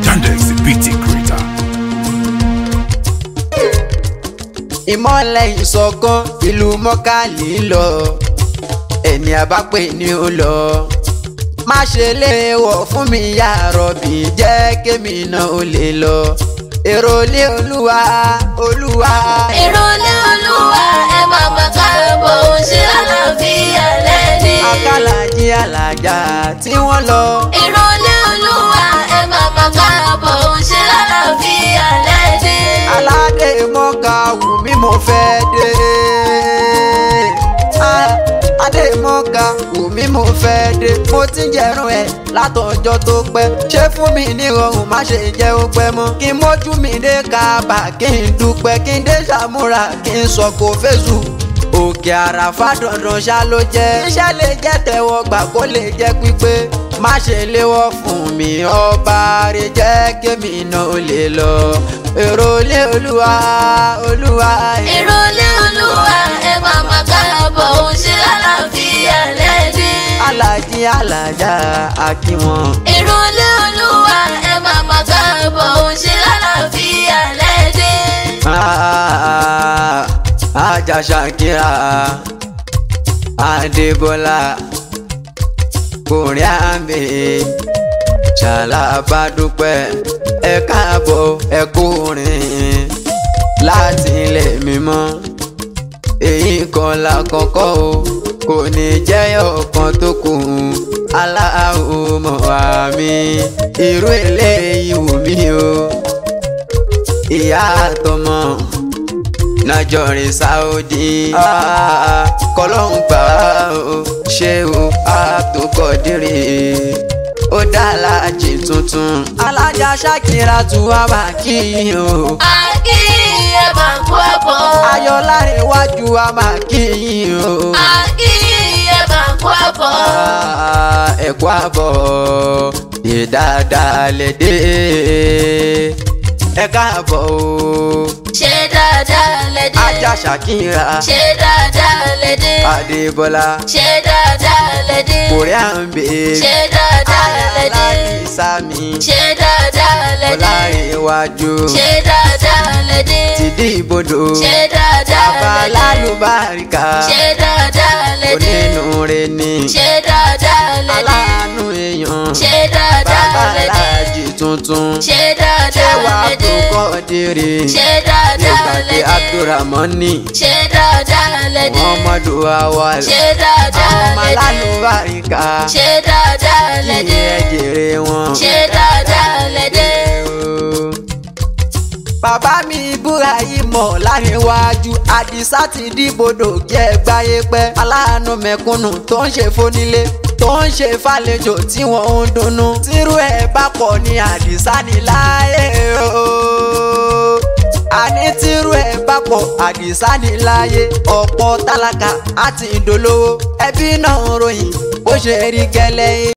Yandex the BT creator. Ìmọ̀lẹ̀ ìṣọ̀kan ìlú mọ́kàlí lọ, ẹni àbápè ni ó lọ. Má ṣe léèwọ̀ fún mi ya Rọ̀bì, jẹ́ kémi náà ó lè lọ. Èrò lé Olúwa, Olúwa. Èrò lé Olúwa, ẹ máa mà káàbọ̀, ó ṣe àlàáfíà lẹ́ni. Akálàjì alájà tí wọ́n lọ. Èrò lé Olúwa, ẹ máa mà káàbọ̀, ó ṣe àlàáfíà lẹ́ni. Aládé mọ́ka wù mí mo fẹ́ dé. Adé mọ́ka wù mí mo fẹ́ dé. Mo ti ń jẹrun ẹ̀ látọjọ́ tó pẹ́. Ṣé fún mi nírọ̀rùn má ṣe jẹ́ ó pẹ́ mọ́. Kí n mójú mi dé Káàbà kí n dúpẹ́. Kí n dé Ṣàmúrà kí n sọ kò fésù. Òkè Àràfá dandan ṣá ló jẹ́. Iṣẹ́ lè jẹ́ tẹ̀wọ́ gbà kó lè jẹ́ pípé. Má ṣe léwọ́ fún mi ọba rẹ̀ jẹ́ kémi náà ó lè lọ. Èrò lé Olúwa, Olúwa. Èrò lé Olúwa, ẹ máa mà káàbọ̀, ó ṣe àlàáfíà lẹ́ni. Alájí alájà akínwọ̀n. Èrò lé Olúwa, ẹ máa mà káàbọ̀, ó ṣe àlàáfíà lẹ́ni. Ajá Ṣakira Adébọ́lá Kòríàmì Ṣàlàbádúpẹ́, ẹ káàbọ̀ ẹ kú rìn láti ilẹ̀ mímọ́. Èyí kan lákọ̀ọ́kọ́ o, kò ní jẹ́ ọ̀kan tó kù. Aláwo mọ̀ àmì irú eléyìí wù mí o. Ìyá àtọmọ nàjọrin Saudi kọlọ́hún gbà ó ṣé o àtòkọ̀dírì ó dá alájì tuntun. Alájà Ṣakira tún wá máa kí yín o. Àkí ẹ máa kú àbọ̀. Ayọ̀ láàrin iwájú wa máa kí yín o. Àkí ẹ máa kú àbọ̀. Ẹ kú àbọ̀ ìdáadáa lè dé. Ẹ káàbọ̀ o. Ṣé dáadáa lẹ dé. Ajá Ṣakira Ṣé dáadáa lẹ dé. Adébọ́lá Ṣé dáadáa lẹ dé. Kòríàmbé Ṣé dáadáa lẹ dé. Aláìsàmì Ṣé dáadáa lẹ dé. Ọláìwájú Ṣé dáadáa lẹ dé. Tìdí ìbodò Ṣé dáadáa lẹ dé. Abalálùbáríkà Ṣé dáadáa lẹ dé. onínúure ni Ṣé dáadáa lẹ dé. aláàánú èèyàn Ṣé dáadáa bàbá lẹ dé. aláàjì tuntun Ṣé ṣé dáadáa wàá lẹ tó dé. kọ́ dèrè Ṣé dáadáa nígbàgbé lẹ dé. Abdulramoni Ṣé dáadáa lẹ dé. Muhammadu Awal Ṣé dáadáa àwọn ọmọ lẹ dé. alálùbáríkà Ṣé dáadáa lẹ kí dé. ẹ jèrè wọn. Ṣé dáadáa lẹ dé. Bàbá mi Ibrahim láríwájú Àdìsá ti dìbòdò kí ẹ gbáyé pẹ́. Aláàánú mẹ̀kúnnù tó ń ṣe fónílé tó ń ṣe fàlejò tí wọ́n ń dunnú. Tírú ẹ̀ bá pọ̀ ní Àdìsá ní láyé o. Àní tírú ẹ̀ bá pọ̀ Àdìsá ní láyé. Ọ̀pọ̀ tálákà àti ìdólówó ẹbí náà ń ròyìn bó ṣe rí gẹ́lẹ́.